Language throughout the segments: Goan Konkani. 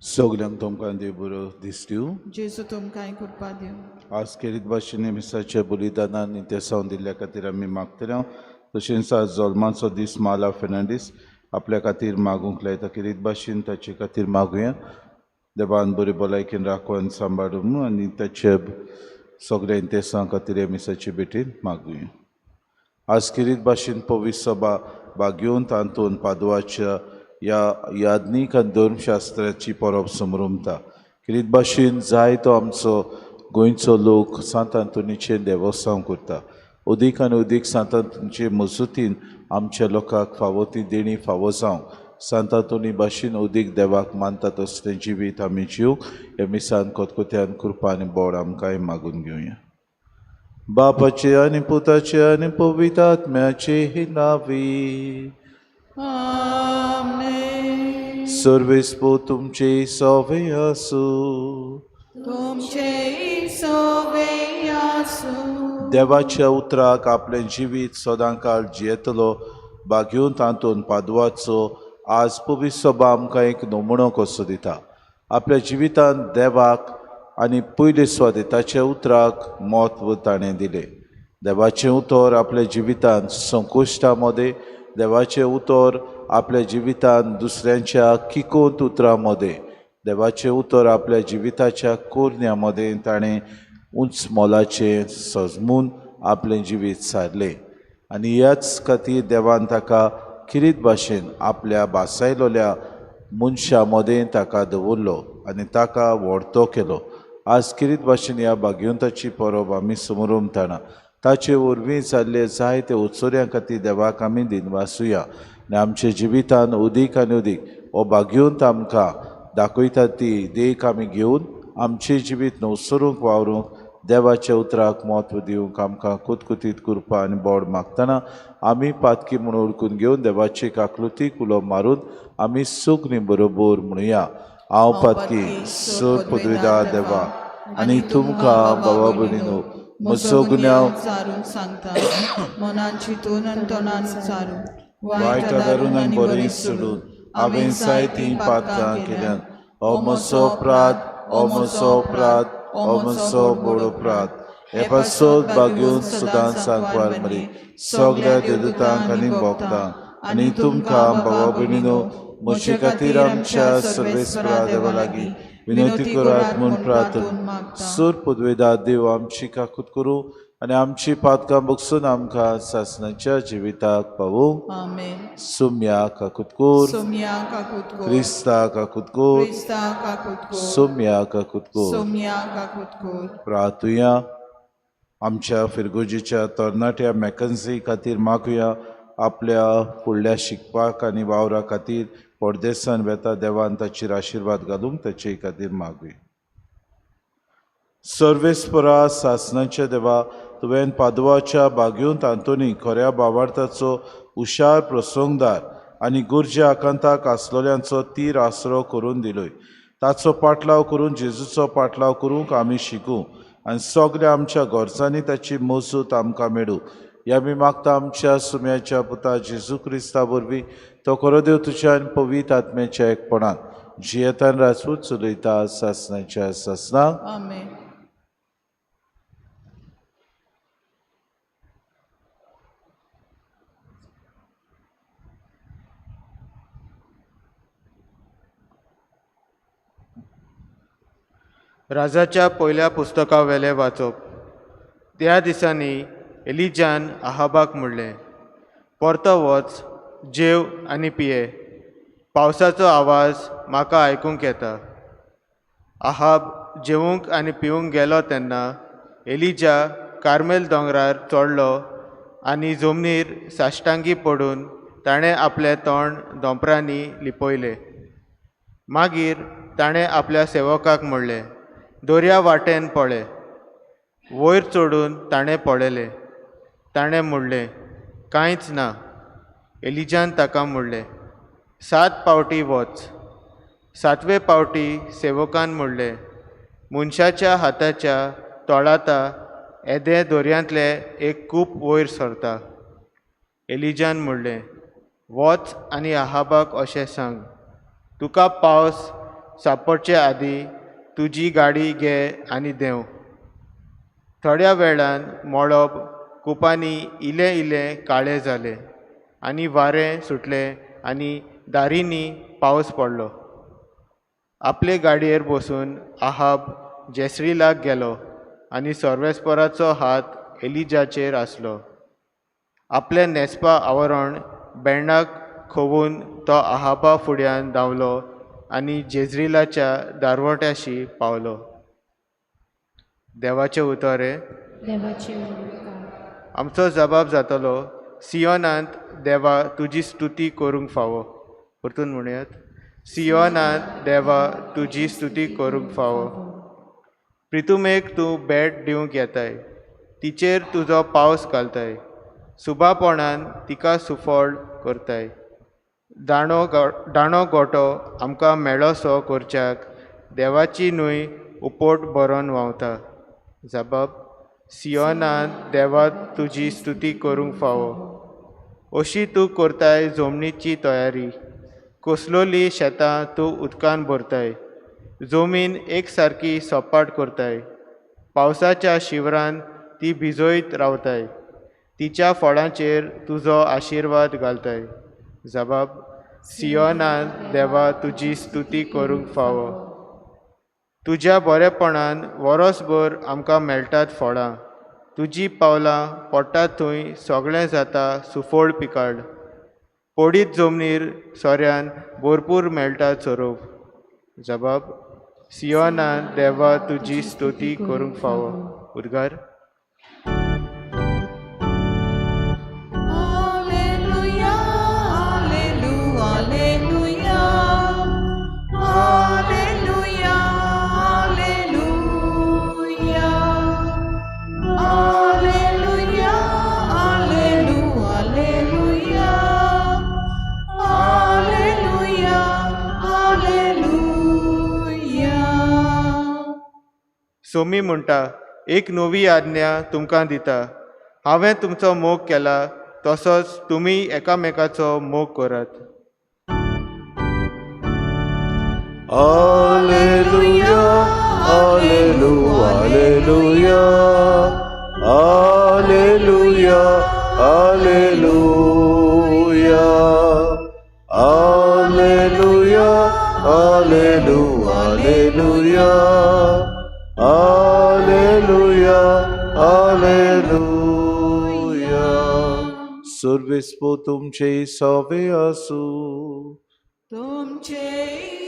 सगल्यांक तुमकां देव बरो दीस दिवं. जेजू तुमकां कृपा दिवं. आज खेरीत भाशेन मिसाच्या बलिदानान आनी तेसांव दिल्ल्या खातीर आमी मागतले. तशेंच आज जल्माचो दीस माला फेर्नांडीस आपल्या खातीर मागूंक लायता. खेरीत भाशेन ताचे खातीर मागुया. देवान बरी भलायकेन राखून सांबाळूं आनी ताचे सगळ्या इंतेसां खातीर ह्या मिसाचे भेटेन मागुया. आज खेरीत भाशेन पवित्र सभा भागेवन तातूंत पादवाच्या ह्या याज्ञीक आनी धर्मशास्त्राची परब समरमता. खेरीत भाशेन जायतो आमचो गोंयचो लोक सांत आंतोनीचें देवस्थान करता. अदीक आनी अदीक सांत आंतोनीचे मजतीन आमच्या लोकांक फावो ती देणी फावो जावंक सांत आंतोनी भाशेन अदीक देवाक मानता तसलें जिवीत आमी जिवंक ह्या मिसान कोतकोत्यान कृपा आनी बोड आमकांय मागून घेवया. बापाचे आनी पुताचे आनी पवित्र आत्म्याचे नांवी. आमेन. सर्वेस्पो तुमचे सवे आसूं. तुमचे सवे आसूं. देवाच्या उतराक आपलें जिवीत सदांकाळ जियेतलो भाग्योवन तातूंत पादवाचो आज पवित्र सभा आमकां एक नमुनो कसो दिता. आपल्या जिवितांत देवाक आनी पयले सुवातेर ताच्या उतराक म्हत्व ताणें दिलें. देवाचें उतर आपल्या जिवितांत संकुश्टा मदें, देवाचें उतर आपल्या जिवितांत दुसऱ्यांच्या किकोंत उतरां मदें, देवाचें उतर आपल्या जिविताच्या कोरन्या मदें ताणें उंच मोलाचें सजमून आपलें जिवीत सारलें. आनी ह्याच खातीर देवान ताका खेरीत भाशेन आपल्या भासायलोल्या मनशां मदें ताका दवरलो आनी ताका व्हडतो केलो. आज खेरीत भाशेन ह्या भाग्यवंताची परब आमी समरमताना ताचे वरवीं जाल्ले जायते उत्सर्यां खातीर देवाक आमी दिनवासुया आनी आमच्या जिवितान अदीक आनी अदीक हो भाग्यवंत आमकां दाखयता ती देख आमी घेवन आमचें जिवीत नवसरूंक वावरूंक देवाच्या उतराक म्हत्व दिवंक आमकां कुतकुतीत कृपा आनी बोड मागतना आमी पातकी म्हूण ओळखून घेवन देवाचे काकलुतीक उलो मारून आमी सुगणी बरोबर म्हणुया. हांव पातकी सोर पदवीदा देवा आनी तुमकां बाबा भयणीनो म्हजो गुन्यांव चारून सांगता मनान चिंतून आनी तोंडान चारून वायट आदारून आनी बरें सोडून हांवें जायतीं पातकां केल्यात. हो म्हजो अपराध, हो म्हजो अपराध, हो म्हजो व्हड अपराध. हे पासत भाग्योवन सदां सांकवार मरी सगळ्या देवदूतांक आनी भोगतांक आनी तुमकां बाबा भयणीनो म्हजे खातीर आमच्या सर्वेस्परा देवा लागीं विनवती करात म्हूण प्रार्थना. सूर पदवेदा देव आमची काकूत करूं आनी आमची पातकां बगसून आमकां सासणाच्या जिविताक पावूं. आमेन. सुम्या काकूत कोर. सोमया काकूत कोर. क्रिस्ता काकूत कोर. क्रिस्ता काकूत कोर. सुम्या काकूत कोर. सोमया काकूत कोर. प्रार्थुया. आमच्या फिरगोजीच्या तरणाट्या मॅकन्सी खातीर मागुया. आपल्या फुडल्या शिकपाक आनी वावरा खातीर परदेसान वेता देवान ताचेर आशिर्वाद घालूंक ताचे खातीर मागुया. सर्वेस्परा सासणाच्या देवा, तुवें पादवाच्या भाग्योंत आंतोनी खऱ्या बावार्थाचो हुशार प्रसंगदार आनी गुरजे आकांताक आसलोल्यांचो तीर आसरो करून दिलोय. ताचो पाटलाव करून जेजूचो पाटलाव करूंक आमी शिकूं आनी सगल्या आमच्या गरजांनी ताची मजूत आमकां मेळूं. ह्या आमी मागता आमच्या सुम्याच्या पुता जेजू क्रिस्ता वरवीं तो खरो देव तुज्या आनी पवित्र आत्म्याच्या एकपणान जियेतान राजपूत चलयता सासणाच्या सासणाक. आमेन. राजाच्या पयल्या पुस्तका वेलें वाचप. त्या दिसांनी एलिजान आहाबाक म्हणलें, परतो वच, जेव आनी पिये, पावसाचो आवाज म्हाका आयकूंक येता. आहाब जेवूंक आनी पिवूंक गेलो तेन्ना एलिजा कार्मेल दोंगरार चडलो आनी जमनीर साश्टांगी पडून ताणें आपलें तोंड दोंपरांनी लिपयलें. मागीर ताणें आपल्या सेवकाक म्हणलें, दर्या वाटेन पळय. वयर चडून ताणें पळयलें. ताणें म्हणलें, कांयच ना. एलिजान ताका म्हणलें, 7 पावटी वच. 7वे पावटी सेवकान म्हणलें, मनशाच्या हाताच्या तोळाता येदें दर्यांतलें एक कूप वयर सरता. एलिजान म्हणलें, वच आनी आहाबाक अशें सांग, तुका पावस सापडचे आदीं तुजी गाडी घे आनी देंव. थोड्या वेळान मळब कुपांनी इलें इलें काळें जालें आनी वारें सुटलें आनी दारींनी पावस पडलो. आपले गाडयेर बसून आहाब जेसरिलाक गेलो आनी सर्वेस्पराचो हात एलिजाचेर आसलो. आपलें न्हेसपा आवरण बेणाक खोवून तो आहाबा फुड्यान धांवलो आनी जेजरिलाच्या दारवट्याशी पावलो. देवाचें उतर हें. देवाचें उपकार. आमचो जबाब जातलो, सियोनांत देवा तुजी स्तुती करूंक फावो. परतून म्हणयात, सियोनांत देवा तुजी स्तुती करूंक फावो. प्रितुमेक तूं भेट दिवंक येताय, तिचेर तुजो पावस घालताय, सुबापणान तिका सुफळ करताय. दाणो गोटो आमकां मेळोसो करच्याक देवाची न्हंय उपट भरून व्हांवता. जबाब, सियोनांत देवा तुजी स्तुती करूंक फावो. अशी तूं करताय जमनीची तयारी, कसलोली शेतां तूं उदकान भरताय, जमीन एक सारकी सपाट करताय, पावसाच्या शिवरान ती भिजयत रावताय, तिच्या फळांचेर तुजो आशिर्वाद घालताय. जबाब, सियोनांत देवा तुजी स्तुती करूंक फावो. तुज्या बरेपणान वरसभर आमकां मेळटात फळां, तुजी पावलां पडटा थंय सगळें जाता सुफळ पिकाड. पडीत जमनीर सोऱ्यान भरपूर मेळटा चरोव. जबाब, सियोनांत देवा तुजी स्तुती करूंक फावो. उद्गार. Alleluia, alleluia, alleluia, alleluia, alleluia, alleluia, alleluia, alleluia. Somi म्हणटा, एक नवी आज्ञा तुमकां दिता, हांवें तुमचो मोग केला तसोच तुमी एकामेकाचो मोग करात. Alleluia, alleluia, alleluia, alleluia, alleluia, alleluia, alleluia, alleluia, alleluia, alleluia. सर्वेस्पो तुमचे सवे आसूं. तुमचे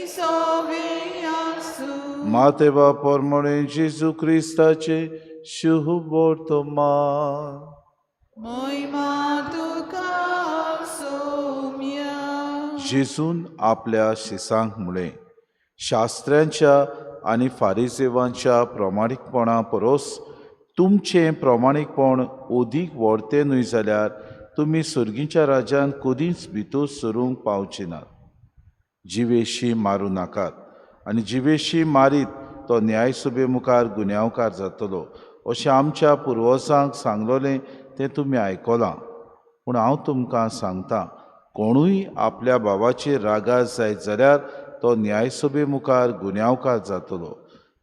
सवे आसूं. मातेवा परमणे जेजू क्रिस्ताचे शुभ वर्तमान. मोहिमा तुका सोम्या. जेजून आपल्या शिसांक म्हळें, शास्त्र्यांच्या आनी फारिजेवांच्या प्रमाणीकपणा परस तुमचें प्रमाणीकपण अदीक व्हडतें न्हय जाल्यार तुमी सर्गीच्या राज्यांत कदींच भितर सरूंक पावचे नात. जिवेशी मारूं नाकात आनी जिवेशी मारीत तो न्यायसभे मुखार गुन्यांवकार जातलो अशें आमच्या पुर्वजांक सांगलोलें तें तुमी आयकलां. पूण हांव तुमकां सांगता, कोणूय आपल्या भावाचेर रागार जायत जाल्यार तो न्यायसभे मुखार गुन्यांवकार जातलो.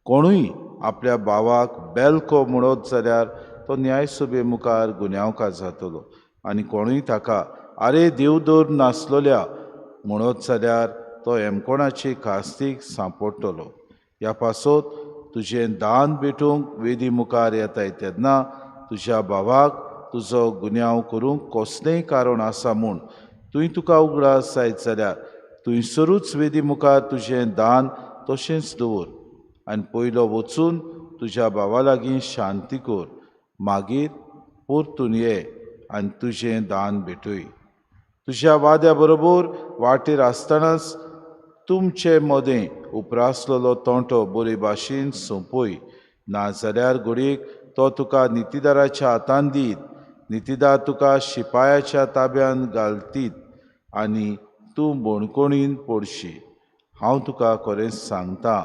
कोणूय आपल्या भावाक बेलको म्हणत जाल्यार तो न्यायसभे मुखार गुन्यांवकार जातलो. आनी कोणूय ताका आरे देवदोर नासलोल्या म्हणत जाल्यार तो एमकोणाचे खास्तीक सांपडटलो. ह्या पासत तुजें दान भेटूंक वेदी मुखार येताय तेन्ना तुज्या भावाक तुजो गुन्यांव करूंक कसलेंय कारण आसा म्हूण तुवें तुका उगडास जायत जाल्यार थंयसरूच वेदी मुखार तुजें दान तशेंच दवर आनी पयलो वचून तुज्या भावा लागीं शांती कर, मागीर परतून ये आनी तुजें दान भेटय. तुज्या वाद्या बरोबर वाटेर आसतनाच तुमचे मदें उप्रासलेलो तोंटो बरे भाशेन सोंपय, नाजाल्यार घडयेक तो तुका नितीदाराच्या हातान दीत, नितीदार तुका शिपायाच्या ताब्यान घालतीत आनी तूं बणकोणीन पडशी. हांव तुका खरेंच सांगता,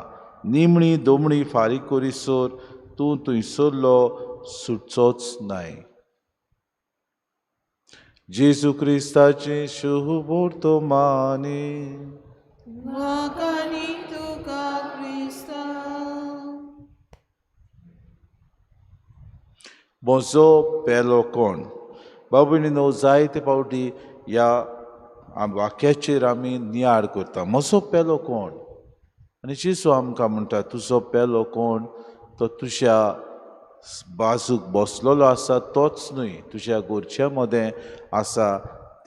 निमणी दोमणी फारीक करीसर तूं थंयसरलो सुटचोच नाय. जेजू क्रिस्ताचें शुभ वर्तमानी. वाकानी तुका म्हजो पेलो कोण? भाव भयणीनो, जायते फावटी ह्या वाक्याचेर आमी नियाळ करता, म्हजो पेलो कोण? आनी जेजू आमकां म्हणटा, तुजो पेलो कोण? तो तुज्या बाजूक बसलेलो आसा तोच न्हय, तुज्या घरच्या मदें आसा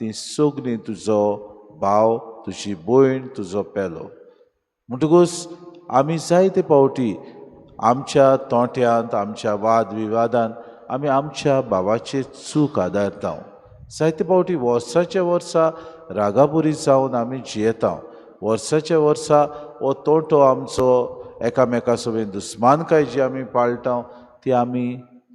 ती सगळीं तुजो भाव, तुजी भयण, तुजो पेलो. म्हणटकूच आमी जायते फावटी आमच्या तोंट्यांत, आमच्या वाद विवादान आमी आमच्या भावाचेर चूक आदारता. जायते फावटी वर्साच्या वर्सा रागापुरी जावन आमी जियेता. वर्साच्या वर्सा हो तोंटो आमचो एकामेका सोबेन दुस्मानकाय जी आमी पाळटा ती आमी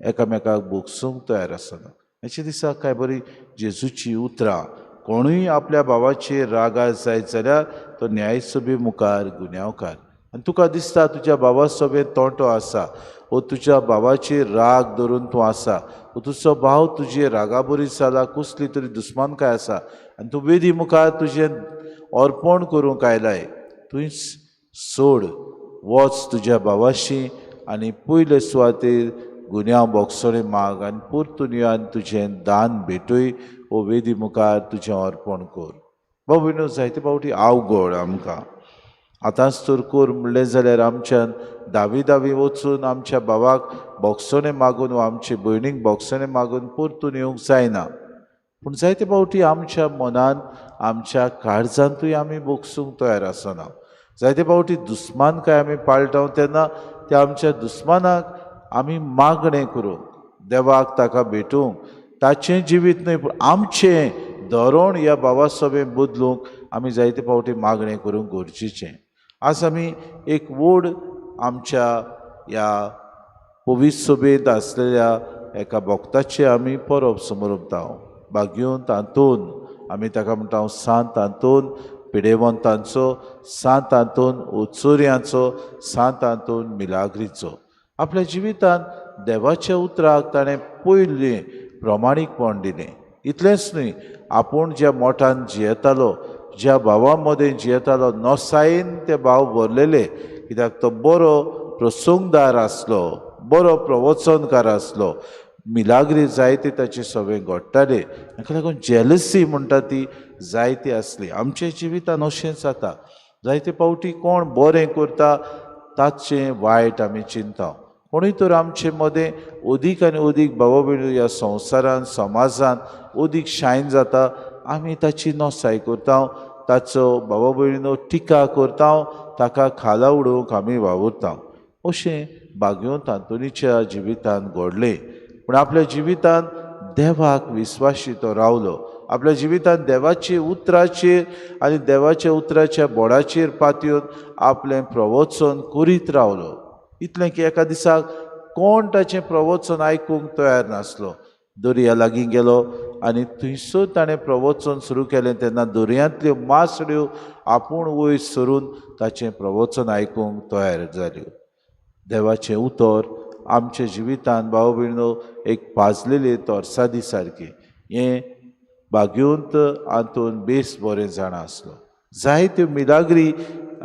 एकामेकाक भोगसूंक तयार आसना. हेच्या दिसा काय बरी जेजूची उतरां, कोणूय आपल्या भावाचेर रागार जायत जाल्यार तो न्यायसभे मुखार गुन्यांवकार. आनी तुका दिसता तुज्या भावा सोबेन तोंटो आसा, वो तुज्या भावाचेर राग धरून तूं आसा, वो तुजो भाव तुजे रागाबरी जाला, कसली तरी दुस्मानकाय आसा आनी तूं वेदी मुखार तुजें अर्पण करूंक आयलाय, तुंच सोड, वच तुज्या भावाशी आनी पयले सुवातेर गुन्यांव बोगसणे माग आनी परतून यो आनी तुजें दान भेटय, वो वेदी मुखार तुजें अर्पण कर. भाव भयणीनो, जायते फावटी अवघड आमकां आतांच तर कर म्हणलें जाल्यार आमच्यान धावी धावी वचून आमच्या भावाक बोगसणे मागून वा आमचे भयणीक बोगसणे मागून परतून येवंक जायना. पूण जायते फावटी आमच्या मनान, आमच्या काळजांतूय आमी बोगसूंक तयार आसना. जायते फावटी दुस्मानकाय आमी पाळटा तेन्ना त्या आमच्या दुस्मानाक आमी मागणें करूंक, देवाक ताका भेटूंक, ताचें जिवीत न्हय पूण आमचें धोरण ह्या भावा सोबें बदलूंक आमी जायते फावटी मागणें करूंक गरजेचें. आज आमी एक व्हड आमच्या ह्या पवित्र सभेंत आसलेल्या एका भक्ताचें आमी परब समरपता, बागयोन आंतोन आमी ताका म्हणटा, सांत आंतोन पिडेवंतांचो, सांत आंतोन ओचोऱ्यांचो, सांत आंतोन मिलाग्रीचो. आपल्या जिवितांत देवाच्या उतराक ताणें पयलें प्रमाणीकपण दिलें. इतलेंच न्हय, आपूण ज्या मोठान जियेतालो, ज्या भावां मदें जियेतालो, नोसायेन ते भाव भरलेले, कित्याक तो बरो प्रसंगदार आसलो, बरो प्रवचनकार आसलो, मिलाग्री जायते ताचे सगळें घडटाले. ताका लागून जेलसी म्हणटा ती जायती आसली. आमच्या जिवितान अशेंच जाता, जायते फावटी कोण बरें करता ताचें वायट आमी चिंता. कोणूय तर आमचे मदें अदीक आनी अदीक भावा भयणी ह्या संवसारान, समाजान अदीक शायन जाता, आमी ताची नसाय करता, ताचो भावा भयणीनो टिका करता, ताका खाला उडोवंक आमी वावुरता. अशें बागयोन आंतोनीच्या जिवितान घडलें. पूण आपल्या जिवितान देवाक विस्वाशी तो रावलो. आपल्या जिवितान देवाचे उतराचेर आनी देवाच्या उतराच्या बोडाचेर पातयेवन आपलें प्रवचन करीत रावलो. इतलें की एका दिसाक कोण ताचें प्रवचन आयकूंक तयार नासलो. दर्या लागीं गेलो आनी थंयसर ताणें प्रवचन सुरू केलें तेन्ना दर्यांतल्यो मासड्यो आपूण वयर सरून ताचें प्रवचन आयकूंक तयार जाल्यो. देवाचें उतर आमच्या जिवितान भाव भयणीनो एक पाजलेले तरसादी सारकें. हें बागयोंत आंतोन बेस बरें जाणा आसलो. जायत्यो मिलाग्री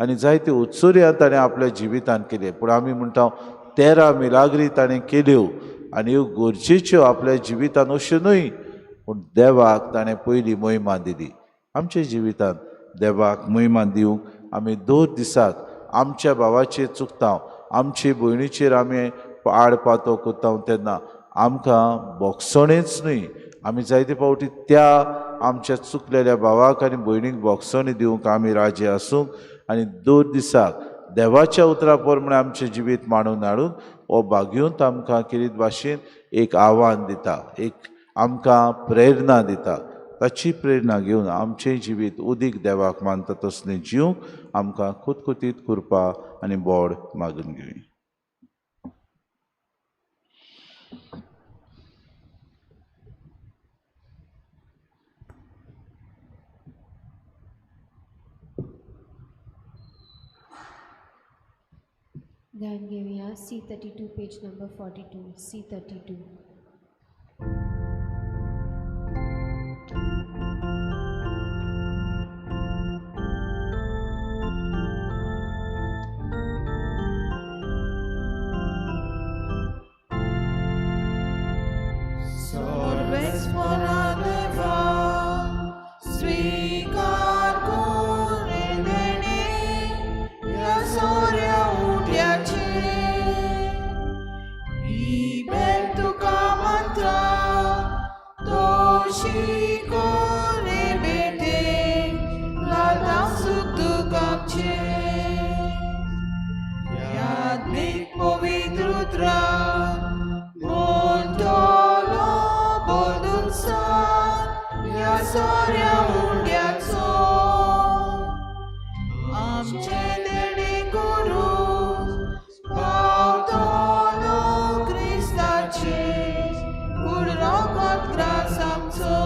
आनी जायत्यो उत्सुर्या ताणें आपल्या जिवितान केल्यो. पूण आमी म्हणटा 13 मिलाग्री ताणें केल्यो आनी ह्यो गरजेच्यो आपल्या जिवितान अश्यो न्हय, पूण देवाक ताणें पयली मोहिमा दिली. आमच्या जिवितान देवाक मोहिमा दिवंक आमी दर दिसाक आमच्या भावाचेर चुकता, आमचे भयणीचेर आमी आड पातो करता तेन्ना आमकां बोगसणेच न्हय, आमी जायते फावटी त्या आमच्या चुकलेल्या भावाक आनी भयणीक बोगसणी दिवंक आमी राजी आसूंक आनी दर दिसाक देवाच्या उतरा प्रमाणे आमचें जिवीत मांडून हाडून हो बागयोंत आमकां किरीत भाशेन एक आव्हान दिता, एक आमकां प्रेरणा दिता. ताची प्रेरणा घेवन आमचें जिवीत उदीक देवाक मानता तसलें जिवंक आमकां खुतखुतीत कृपा आनी बोड मागून घेवया. गायन घेवया C32 page number 42, C32. शिकोरे बेटे घालता सुख दुख आमचें याज्ञीक पवित्र उतरां म्हणटलो बदून सान ह्या सोऱ्या उंड्याचो आमचें देणें करूं पावतलो क्रिस्ताचें कूड रोगत ग्रास आमचो.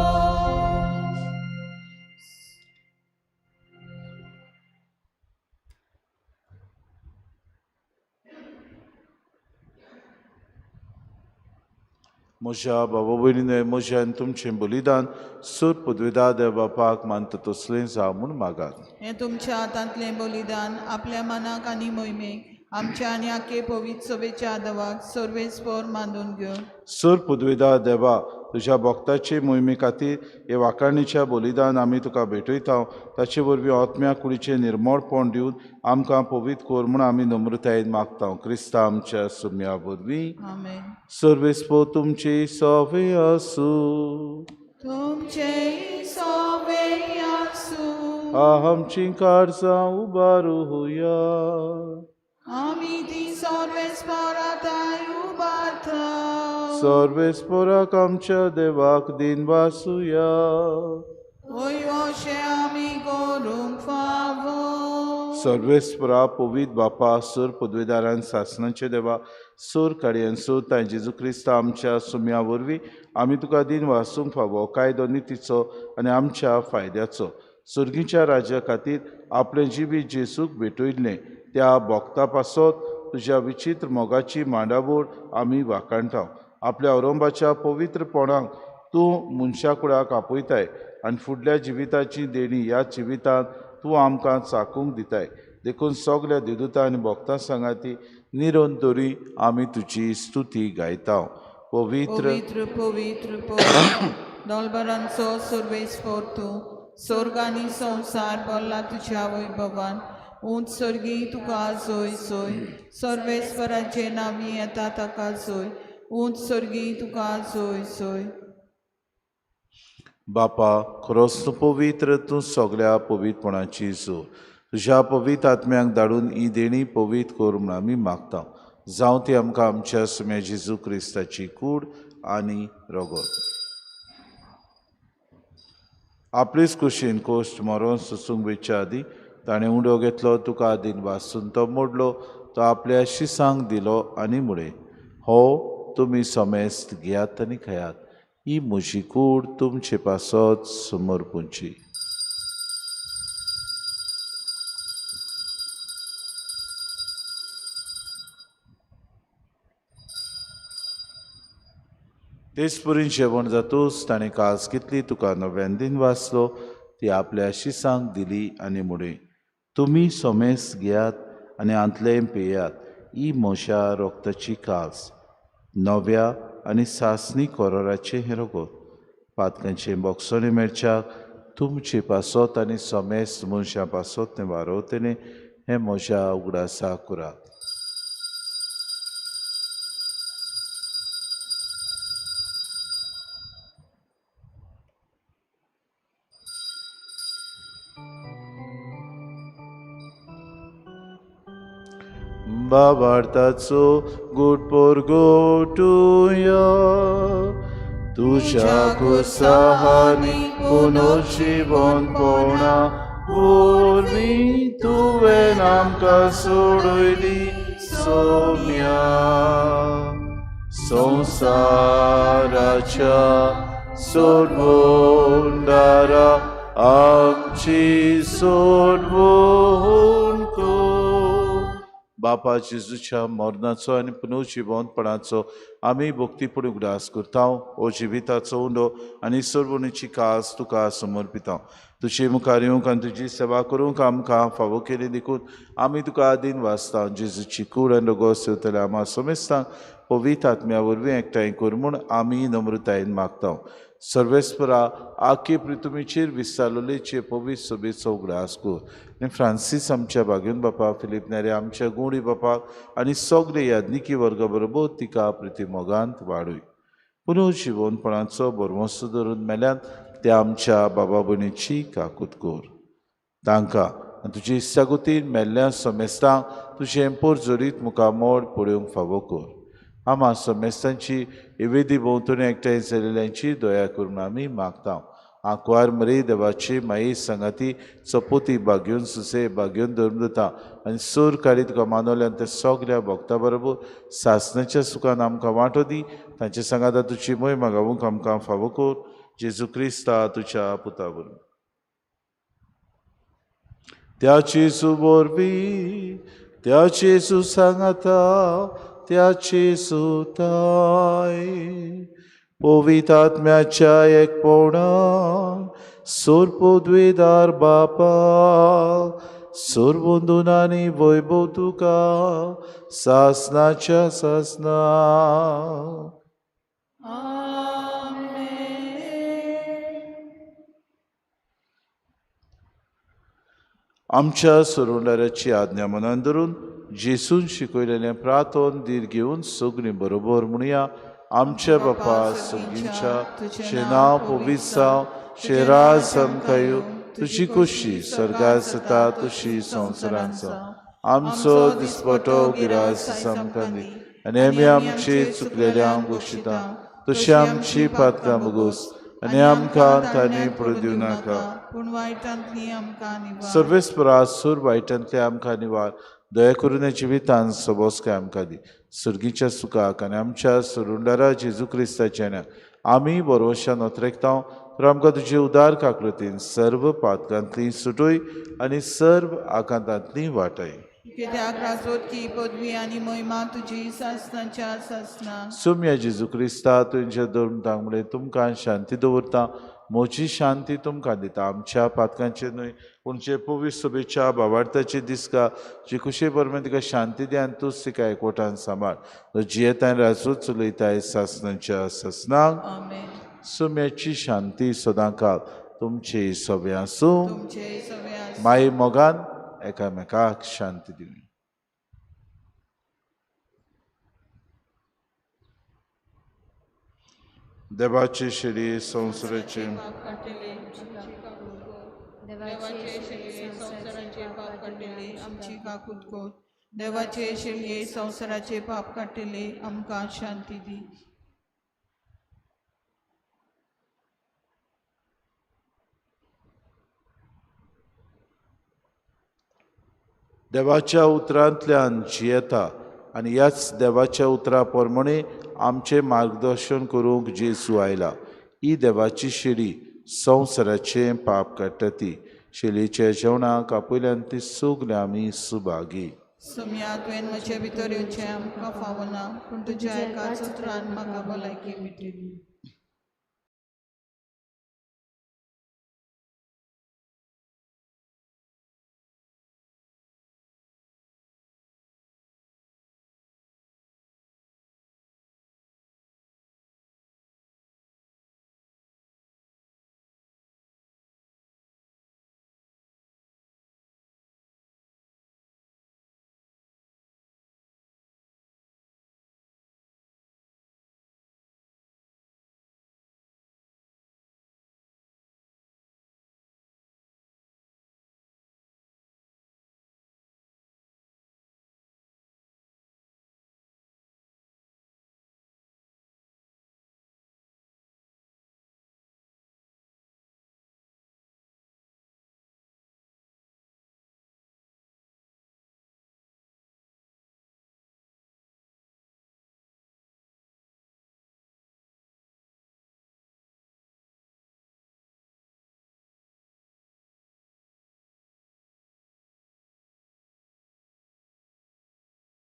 म्हज्या बाबा भयणीन म्हज्या आनी तुमचें बलिदान सूर पदवेदा देव बापाक मानता तसलें जावं म्हूण मागात. हें तुमच्या हातांतलें बलिदान आपल्या मनाक आनी मोहिमेक आमच्या आनी आखे पवित्र सभेच्या आदवाक सर्वेस्पोर मानून घेवन सूर पदवेदा देवा तुज्या भक्ताचे मोहिमे खातीर हे वाखाणीच्या बलिदान आमी तुका भेटयता ताचे वरवीं आत्म्या कुडीचें निर्मळपण दिवन आमकां पवित्र कर म्हूण आमी नम्रतायेन मागता क्रिस्ता आमच्या सुम्या वरवीं. आमेन. सर्वेस्पो तुमची सवे आसूं. तुमचें सोवे आसूं. आमची काळजां उबारुया. आमी ती सर्वेस्पोराताय उबारता. सर्वेस्पोराक आमच्या देवाक दिन वासुया. वय अशें आमी करूंक फावो. सर्वेस्परा पवित्र बापा सूर पदवेदारान सासणाचे देवा सूर काडयेन सूर तांय जेजू क्रिस्त आमच्या सुम्या वरवीं आमी तुका दिन वासूंक फावो कायदो नितीचो आनी आमच्या फायद्याचो सुर्गीच्या राज्या खातीर आपलें जिवीत जेजूक भेटयल्लें त्या भोक्ता पासत तुज्या विचित्र मोगाची मांडावळ आमी वाखाणटा. आपल्या औरंबाच्या पवित्रपणाक तूं मनशा कुडाक आपयताय आनी फुडल्या जिविताची देणी ह्या जिवितांत तूं आमकां चाकूंक दिताय. देखून सगल्या देदुता आनी भक्तां सांगाती निरंतरी आमी तुजी स्तुती गायता. पवित्र पवित्र पवित्र पवित्र दोलबरांचो सर्वेस्पोर तूं स्वर्ग आनी संवसार भरला तुज्या वैभवान. उंच स्वर्गी तुका जोय जोय. सर्वेस्वराचें नांवी येता ताका जोय. उंच स्वर्गी तुका जोय जोय. बापा खरोच तूं पवित्र तूं सगल्या पवित्रपणाची जोर तुज्या पवित्र आत्म्यांक धाडून ही देणी पवित्र कर म्हूण आमी मागता. जावं ती आमकां आमच्या सुम्या जेजू क्रिस्ताची कूड आनी रगत. आपलेच कुशीन कोश्ट मरोन सोसूंक वेच्या आदीं ताणें उडो घेतलो तुका आदीन वासून तो मोडलो तो आपल्या शिसांक दिलो आनी म्हळें हो तुमी समेस्त घेयात आनी खायात ही म्हजी कूड तुमचे पासत समर्पूंची. तेच परी जेवण जातूच ताणें कास घेतली तुका नव्यान दिन वाचलो ती आपल्या शिसांक दिली आनी म्हळें तुमी समेस्त घेयात आनी आंतलें पेयात ही म्हज्या रक्ताची कास नव्या आनी सासणी कोरोराचें हें रगत पातकांचें बोगसणें मेळच्याक तुमचे पासत आनी समेस्त मनशां पासत तें वारोवतलें हें म्हज्या उगडासा करात. बाबार्थाचो गुड पोरगोटुया तुज्या कुसाहानी पुनर्जिवनपणा वरवीं तुवें आमकां सोडयली सोम्या संवसाराच्या सोडवणदारा आमची सोडवण कर. बापा जेजूच्या मरणाचो आनी पुनर्जिवनपणाचो आमी भक्तीपूर्ण उगडास करता. हो जिविताचो उंडो आनी सर्वणीची कास तुका समर्पिता. तुजे मुखार येवंक आनी तुजी सेवा करूंक आमकां फावो केली देखून आमी तुका आदीन वाचता. जेजूची कूड आनी रगत सेवतल्या आमा समेस्तांक पवित्र आत्म्या वरवीं एकठांय कर म्हूण आमी नम्रतायेन मागता. सर्वेस्परा आखे पृथ्वीचेर विस्तारलेचे पवित्र सभेचो उगडास कर आनी फ्रांसीस आमच्या बागेवन बापा फिलीप नेरे आमच्या गुंडी बापाक आनी सगळे याज्ञिकी वर्गा बरोबर तिका प्रिती मोगांत वाडय. पुनर्जिवनपणाचो भरवंसो धरून मेल्यात त्या आमच्या बाबा भयणीची काकूत कर. तांकां आनी तुजी इत्सागुतीन मेल्ल्या समेस्तांक तुजें पोरजोरीत मुखामोड पळोवंक फावो कर. आमा समेस्तांची इवेदी भोंवतणी एकठांय जाल्ल्यांची दया करून आमी मागता. आंकवार मरे देवाची माई सांगाती चपोती बागेवन सुसे बागेवन धरून दिता आनी सूर काडी तुका मानवल्यान ते सगल्या भक्ता बरोबर सासणाच्या सुखान आमकां वांटो दी. तांचे सांगाता तुजी मोहिमा गावूंक आमकां फावो कर. जेजू क्रिस्ता तुज्या पुता बरोबर त्या जेजू वरवीं त्या जेजू सांगाता त्या जेजू ताय पवित्र आत्म्याच्या एकपणान सोरपोद्वेदार बापा सोरबंदून आनी वैभव तुका सासनाच्या सासना. आमच्या सोरुंडाराची आज्ञा मनान धरून जेसून शिकयलेलें प्रार्थन धीर घेवन सगळीं बरोबर म्हणया. आमच्या बापा सगळींच्या तुजें नांव पवित्र जावं, तुजें राज आमकां येवं, तुजी खोशी स्वर्गार जाता तशी संवसारांत जावं. आमचो दिसपटो गिरास आमकां दी आनी आमी आमचे चुकलेल्यांक बक्षिता तशी आमची पातकां भोगोस आनी आमकां तांणी पडूं दिवं नाका, पूण वायटांतली आमकां निवार. सर्वेस्परा सूर वायटांतले आमकां निवार. दया करून जिवितान सबोसकाय आमकां दी. सर्गीच्या सुखाक आनी आमच्या सरुंडारा जेजू क्रिस्ताच्या न्या आमी बरोवशान ओतरेकता तर आमकां तुजे उदार काकृतीन सर्व पातकांतली सुटय आनी सर्व आकांतांतली वाटय. कित्याक राजवटकी पदवी आनी महिमा तुजी सासणाच्या सासना. सुम्या जेजू क्रिस्ता तुमच्या धर्म तांगडे तुमकां शांती दवरता, म्हजी शांती तुमकां दिता. आमच्या पातकांचे न्हय पूण जे पवित्र सभेच्या बाबार्थाची दिसका जी खुशे बरोबर तिका शांती दी आनी तूंच तिका एकवटान सांबाळ. जियेतान राजूच चलयताय सासणाच्या सासनाक. सुम्याची शांती सदांकाळ तुमची सगळें आसूं. माई मोगान एकामेकाक शांती दिवं. देवाचे शरीर संवसाराचे आमची काकूत कर. देवाचे शेळये संवसाराचे पाप काडटले आमकां शांती दी. देवाच्या उतरांतल्यान जियेता आनी ह्याच देवाच्या उतरा प्रमाणे आमचें मार्गदर्शन करूंक जेजू आयला. ही देवाची शेळी संवसाराचें पाप काडटा ती शेळीच्या जेवणाक आपयल्यान ती सगळीं आमी सुभागी. सोम्या तुवें म्हजे भितर येवचें आमकां फावना, पूण तुज्या एकाच उतरान म्हाका भलायकी मेळटली.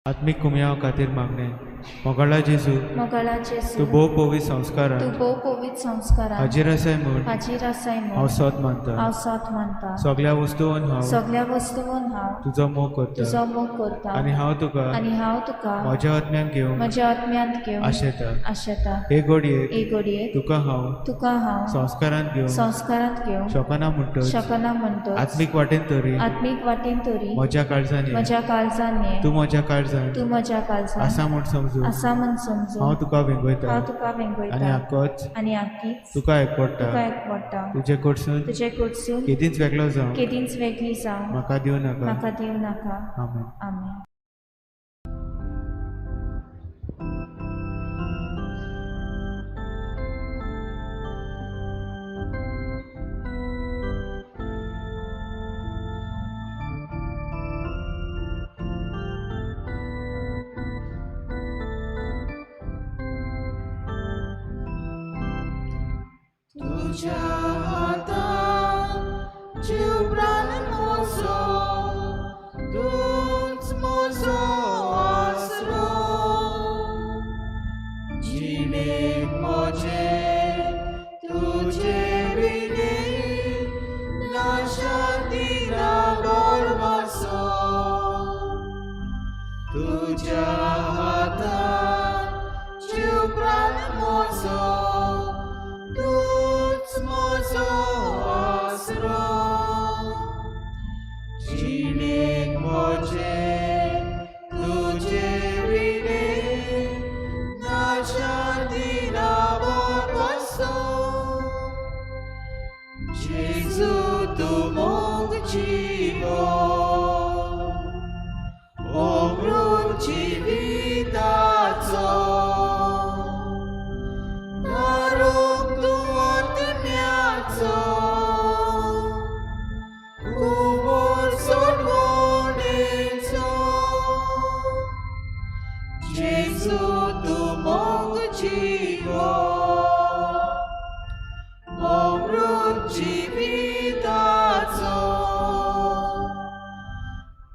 आत्मीक कुमयाव खातीर मागणें. मोगाळा जेजू, मोगाळा जेजू, तूं भोव पवित्र संस्कारान, तूं भोव पवित्र संस्कारान हाजीर आसाय म्हूण, हाजीर आसाय म्हूण हांव सोद मानता, हांव सोद मानता. सगळ्या वस्तून हांव, सगळ्या वस्तून हांव तुजो मोग करता, तुजो मोग करता आनी हांव तुका, आनी हांव तुका म्हज्या आत्म्यान घेवन, म्हज्या आत्म्यांत घेवन आशेता, आशेता. हे घडयेक, हे घडयेक तुका हांव, तुका हांव संस्कारांत घेवन, संस्कारांत घेवन शकना म्हणटच, शकना म्हणटच, आत्मीक वाटेन तरी, आत्मीक वाटेन तरी म्हज्या काळजान ये, म्हज्या काळजान ये, तूं म्हज्या काळजान, तूं म्हज्या काळजान आसा म्हूण समजून समजून आसा म्हण समजून हांव तुका वेंगयता हांव तुका आनी वेंगयता आकोच आनी आकीच तुका एकवडटा. तुका एकवडटा. तुजे कडसून तुजे कडसून केदींच वेगळो जावं केदींच वेगळी जावं म्हाका दिवं नाका. म्हाका दिवं नाका. आमेन. आमेन. तुझ्या हातान जीव प्राण म्हजो, तूंच म्हजो आसरो. जिणेक म्हजे तुजे विणे ना शांती ना भरवंसो. तुझ्या हातान जीव प्राण म्हजो, तूंच म्हजो आसरो. जिणेक म्हजे तुजे विणे ना शांती ना भरवंसो. जेजू तूं मोग जिवो, अमृत जिविताचो. तारूंक तूं आत्म्याचो, कुंवर सोडवणेचो. जेजू तूं मोग जिवो, अमृत जिविताचो.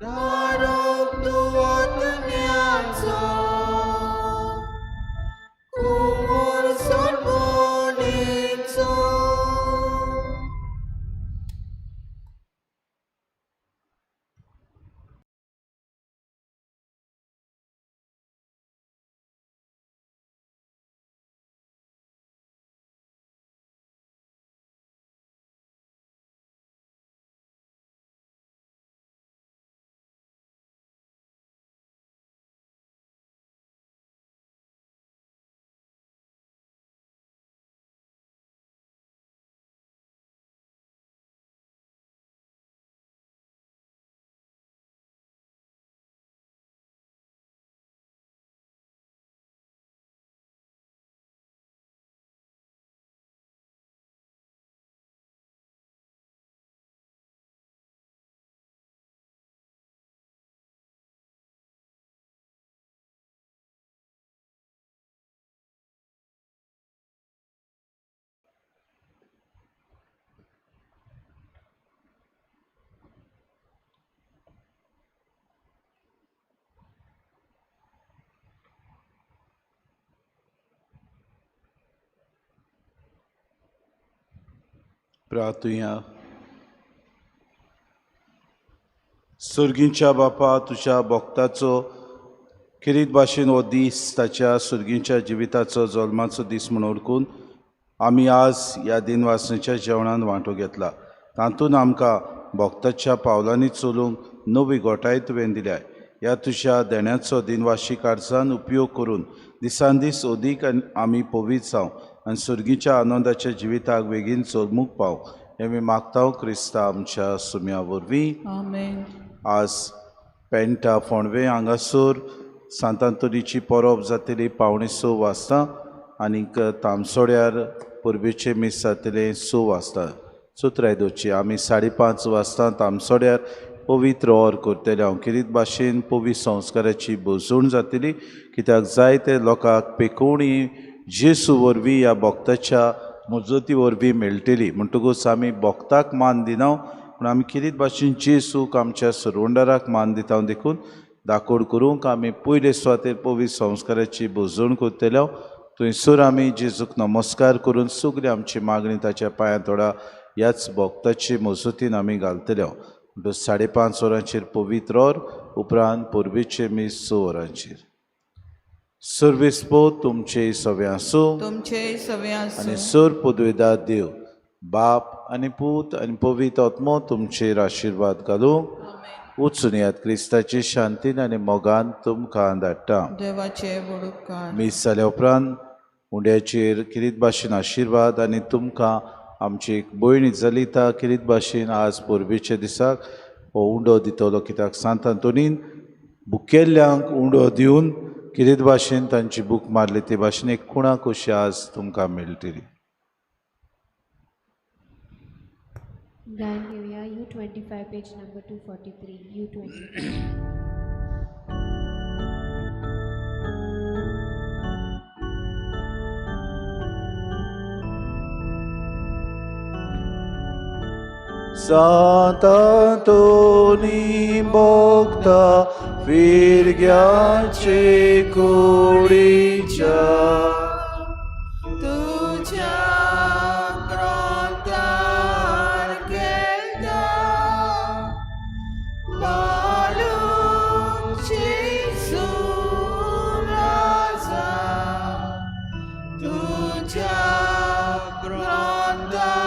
तारूंक तूं आत्म्याचो, कुंवर सोडवणेचो. प्रार्थुया. सुर्गींच्या बापा, तुज्या भक्ताचो खेरीत भाशेन हो दीस ताच्या सुर्गींच्या जिविताचो जल्माचो दीस म्हूण वळखून आमी आज ह्या दिनवासनेच्या जेवणान वांटो घेतला. तातूंत आमकां भक्ताच्या पावलांनी चलूंक नवी गोठाय तुवें दिल्या. ह्या तुज्या देण्याचो दिनवाशी कार्जान उपयोग करून दिसान दीस अदीक आमी पवित्र जावं आनी सुर्गीच्या आनंदाच्या जिविताक बेगीन चलमूंक पाव, हें आमी मागता क्रिस्ता आमच्या सुम्या वरवीं. आमेन. आज पेंटा फोंडवे हांगासर सांतांतोनीची परब जातली 5:45 वाजता आनीक तामसोड्यार परबेचें मीस जातलें 6 वाजता. चुत्राय दवरची. आमी 5:30 वाजता तामसोड्यार पवित्र ओर करतले. हांव खेरीत भाशेन पवित्र संस्काराची भोजवण जातली, कित्याक जायते लोकांक पेकोवणी जेसू वरवीं ह्या भक्ताच्या मजती वरवीं मेळटली. म्हणटकूच आमी भक्ताक मान दिना, पूण आमी खेरीत भाशेन जेसूक आमच्या सरवंडाराक मान दिता. देखून दाकोड करूंक आमी पयले सुवातेर पवित्र संस्काराची भोजवण करतले. थंयसर आमी जेजूक नमस्कार करून सगळी आमची मागणी ताच्या पांयां थोडा ह्याच भक्ताची मजतीन आमी घालतले. म्हणटकच 5:30 वरांचेर पवित्र ओर, उपरांत परबेचें मीस 6 वरांचेर. सर्वेस्पो तुमचे सगळे आसूं, तुमचे सगळे आसूं. आनी सर पदवेदार देव बाप आनी पूत आनी पवित्र आत्मो तुमचेर आशिर्वाद घालूं. आमेन. वचून येयात. क्रिस्ताची शांतीन आनी मोगान तुमकां धाडटा. देवाचे व्हड उपकार. मीस जाल्या उपरांत उंड्याचेर किरीत भाशेन आशिर्वाद आनी तुमकां आमची एक भयण जलिता किरीत भाशेन आज परबेच्या दिसाक हो उंडो दितलो, कित्याक सांत आंतोनीन भुकेल्ल्यांक उंडो दिवन किरीत भाशेन तांची भूक मारली ते भाशेन एक खुणा कशी आज तुमकां मेळटली. गायन घेवया U25 page number 243, U25. Sant Anthony भोगता फिरग्याचे कुडीच्या तुझ्या ग्रोंतार केलता बालूक जेजू राजा, तुझ्या ग्रोंतार